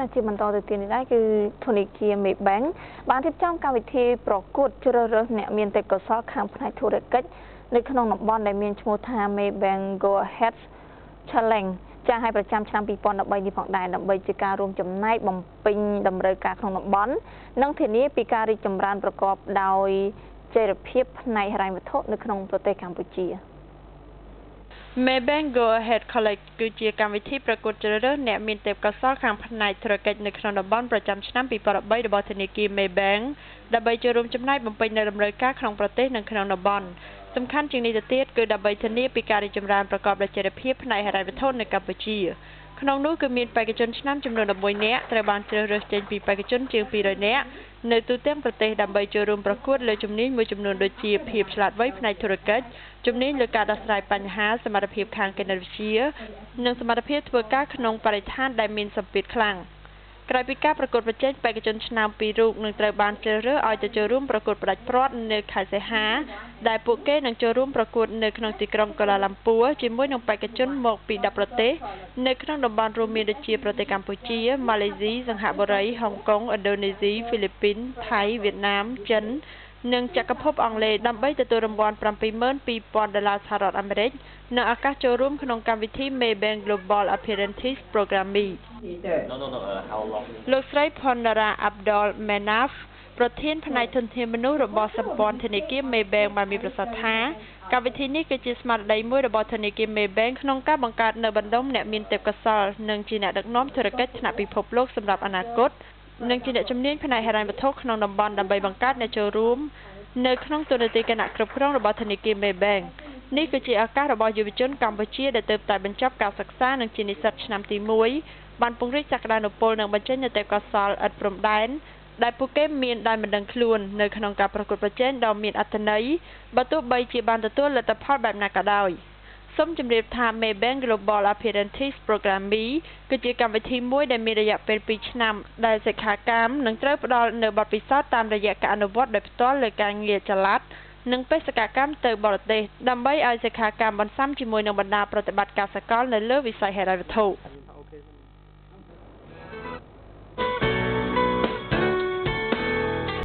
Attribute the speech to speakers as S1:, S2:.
S1: ចាជាបន្តទៅទៀតនេះដែរគឺធនាគារ Maybank បានរៀបចំកម្មវិធីប្រកួតជ្រើសរើសអ្នកមានទេពកោសល្យខាងផ្នែកធុរកិច្ចនៅក្នុងតំបន់ដែលមានឈ្មោះថា Maybank Go Ahead Challenge ចាស់ឲ្យប្រចាំឆ្នាំ2013នេះផងដែរដើម្បីជាការរួមចំណែកបំពេញតម្រូវការក្នុងតំបន់និងធានាពីការរីកចម្រើនប្រកបដោយចីរភាពផ្នែកហិរញ្ញវត្ថុនៅក្នុងប្រទេសកម្ពុជា។
S2: Maybank Go Ahead College គឺជាកម្មវិធីប្រកួតជ្រើសរើសអ្នកមានទេពកោសល្យខាងផ្នែកធុរកិច្ចនៅក្នុងតំបន់ប្រចាំឆ្នាំ2013របស់ធនាគារ Maybank ដើម្បីចូលរួមចំណែកបំពេញនូវតម្រូវការក្នុងប្រទេសនិងក្នុងតំបន់សំខាន់ជាងនេះទៅទៀតគឺដើម្បីធានាពីការរីកចម្រើនប្រកបដោយចីរភាពផ្នែកហិរញ្ញវត្ថុនៅកម្ពុជាក្នុងនោះគឺមានបេក្ខជនឆ្នាំចំនួន11នាក់ត្រូវបានជ្រើសរើសចេញពីបេក្ខជនជាង200នាក់នៅទូទាំងប្រទេសដើម្បីចូលរួមប្រកួតលើជំនាញមួយចំនួនដូចជាភាពឆ្លាតវៃផ្នែកធុរកិច្ចជំនាញលើការដោះស្រាយបញ្ហាសមត្ថភាពខាងគណិតវិទ្យានិងសមត្ថភាពធ្វើការក្នុងបរិស្ថានដែលមានសម្ពាធខ្លាំងក្រោយពីការប្រកួតប្រជែងបេក្ខជនឆ្នើមពីររូបនឹងត្រូវបានជ្រើសរើសឲ្យទៅចូលរួមប្រកួតផ្ដាច់ព្រ័ត្រនៅខែសីហាដែលពួកគេនឹងចូលរួមប្រកួតនៅក្នុងទីក្រុងកូឡាឡាំពួរជាមួយនឹងបេក្ខជនមកពី10ប្រទេសនៅក្នុងតំបន់រួមមានដូចជាប្រទេសកម្ពុជាម៉ាឡេស៊ីសិង្ហបុរីហុងកុងឥណ្ឌូនេស៊ីហ្វីលីពីនថៃវៀតណាមចិននិងចក្រភពអង់គ្លេសដើម្បីទទួលរង្វាន់ 72,000 ដុល្លារសហរដ្ឋអាមេរិកនិងឱកាសចូលរួមក្នុងកម្មវិធី Maybank Global Apprentice Program លោកស្រី Ponnara Abdul Manaf ប្រធានផ្នែកធនធានមនុស្សរបស់សម្ព័ន្ធធនាគារ Maybank បានមានប្រសាសន៍ថាកម្មវិធីនេះគឺជាស្មារតីមួយរបស់ធនាគារ Maybank ក្នុងការបង្កើតនូវបណ្ដុំអ្នកមានទេពកោសល្យនិងជាអ្នកដឹកនាំធុរកិច្ចថ្នាក់ពិភពលោកសម្រាប់អនាគតនិងជាអ្នកជំនាញផ្នែកហិរញ្ញវត្ថុក្នុងតំបន់ដើម្បីបង្កើតអ្នកចូលរួមនៅក្នុងតួនាទីគណៈគ្រប់គ្រងរបស់ធនាគារ Maybank នេះគឺជាឱកាសរបស់យុវជនកម្ពុជាដែលទើបតែបញ្ចប់ការសិក្សានិងជានិស្សិតឆ្នាំទី1បានពង្រីកសក្តានុពលនិងបញ្ចេញនូវទេពកោសល្យឥតព្រំដែនដែលពួកគេមានដោយមិនដឹងខ្លួននៅក្នុងការប្រកួតប្រជែងដ៏មានអត្ថន័យបើទោះបីជាបានទទួលលទ្ធផលបែបណាក៏ដោយសូមជម្រាបថា Maybank Global Apprentice Program គឺជាកម្មវិធីមួយដែលមានរយៈពេល2ឆ្នាំដែលសិក្ខាកាមនឹងត្រូវផ្ដល់នូវបទពិសោធន៍តាមរយៈការអនុវត្តដោយផ្ទាល់លើការងារចល័តនិងបេសកកម្មទៅបរទេសដើម្បីឲ្យសិក្ខាកាមបន្សាំជាមួយនឹងបណ្ដាប្រតិបត្តិការសកលនៅលើវិស័យហិរញ្ញវត្ថុ។